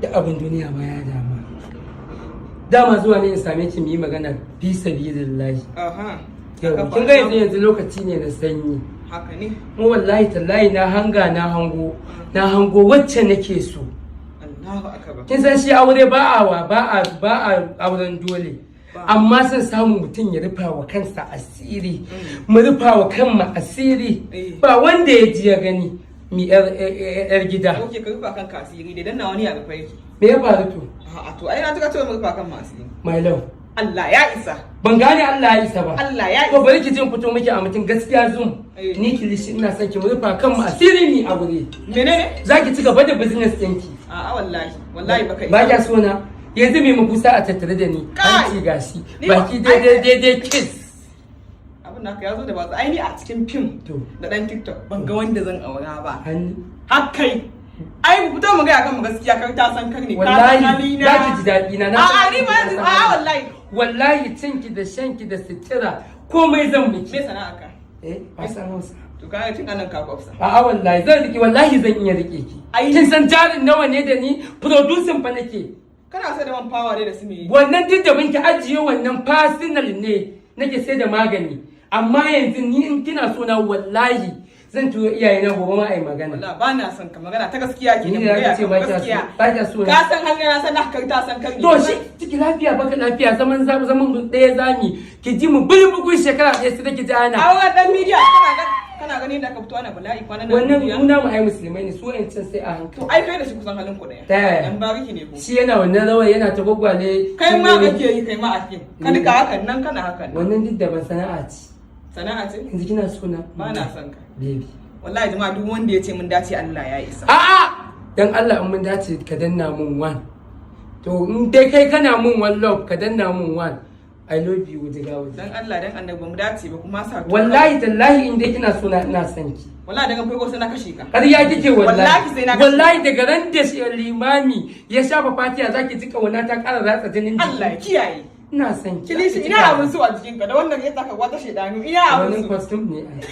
Da abin duniya ba ya dama. Dama zuwa ne in same ki mu yi magana fi sabilillahi. Aha. Yau kin ga yanzu lokaci ne na sanyi. Haka ne. Mu wallahi tallahi na hanga, na hango, na hango wacce nake so. Allahu akbar. Kin san shi aure ba a wa ba a auren dole. Amma son samu mutum ya rufa wa kansa asiri, mu rufa wa kanmu asiri. Ba wanda ya ji ya gani mi yar gida. Ok, ka rufa kanka asiri dai, dan na wani ya rufa yake. Me ya faru to? A'a, to ai na tuka cewa mu rufa kan mu asiri. My love. Allah ya isa. Ban gane Allah ya isa ba. Allah ya To isa. bari ki jin fito miki a mutum gaskiya zoom. Ni Kilishi ina son ki, mu rufa kanmu asiri ni aure. Menene? Zaki ci gaba da business ɗinki. A'a, wallahi. Wallahi baka isa. Ba kya so na? Yanzu me mabusa a tattare da ni? Kai! Hanci gashi. Ni ba- Baki daidai daidai kiss. Abin naka ya zo da ba ai ni a cikin fim To. da dan TikTok ban ga wanda zan aura ba. Hannu. Har kai. Ai mu fito mu ga kan mu gaskiya, kar ta san kar ne. Ka san Wallahi halina. za ki ji daɗi na. Na A'a, san ni ba ki yanzu san a'a halina. wallahi. Wallahi cinki da shanki da sutura komai zan miki. Me sana'a ka? Eh, ba san Hausa. To ka tun anan ka kwafsa. A'a, wallahi zan rike, wallahi zan iya rike ki. Kin san jarin nawa ne da ni? Producing fa nake. Kana sai da man power dai da su me. Wannan duk da binki ajiye, wannan personal ne, nake sai da magani. Amma yanzu ni in kina so na, wallahi zan turo iyaye na gobe ma ai magana. Wallahi ba na son ka, magana ta gaskiya ke Ni nan, ne mu gaya zaka ce kan ba kya so, gaskiya. ba kya so na. Ka san halina, na san na kar ta san kar ne. To shi ciki lafiya baka lafiya, zaman zaman mu ɗaya zami ki ji mu bulbugu shekara ɗaya sai ki ji ana. Auren dan media, kana gani da ka fito ana bala'i kwanan nan Wannan duniya. muna mu ai musulmai ne, su wa'ancan sai a hankali. To ai kai da shi kusan halin ku daya. Ta yaya? Dan bariki ne ko. Shi yana wannan rawar yana ta gwagwale. Kai ma kake yi, kai ma a fim. Ka duka hakan nan kana hakan nan. Wannan duk daban, sana'a ce. Sana'a ce? Yanzu kina so na? Ba na son ka. Baby. Wallahi jama'a, duk wanda ya ce mun dace, Allah ya isa. A'a, dan Allah in mun dace ka danna mun one. To in dai kai kana mun one love, ka danna mun one. I love you wujiga wujiga. Dan Allah dan Annabi ba mu dace ba kuma sa. Wallahi tallahi in dai kina so na, ina son ki. Wallahi daga farko sai na kashe ka. Ƙarya kike wallahi. Wallahi sai na kashe. Wallahi daga ran da shi limami ya shafa fatiha zaki ji kauna ta ƙara ratsa jinin jiki. Allah ya kiyaye. Ina son ki. Kilishi, ina abun so a jikinka da wannan ya saka wata shedanu, ina abun Wannan so. costume ne ai.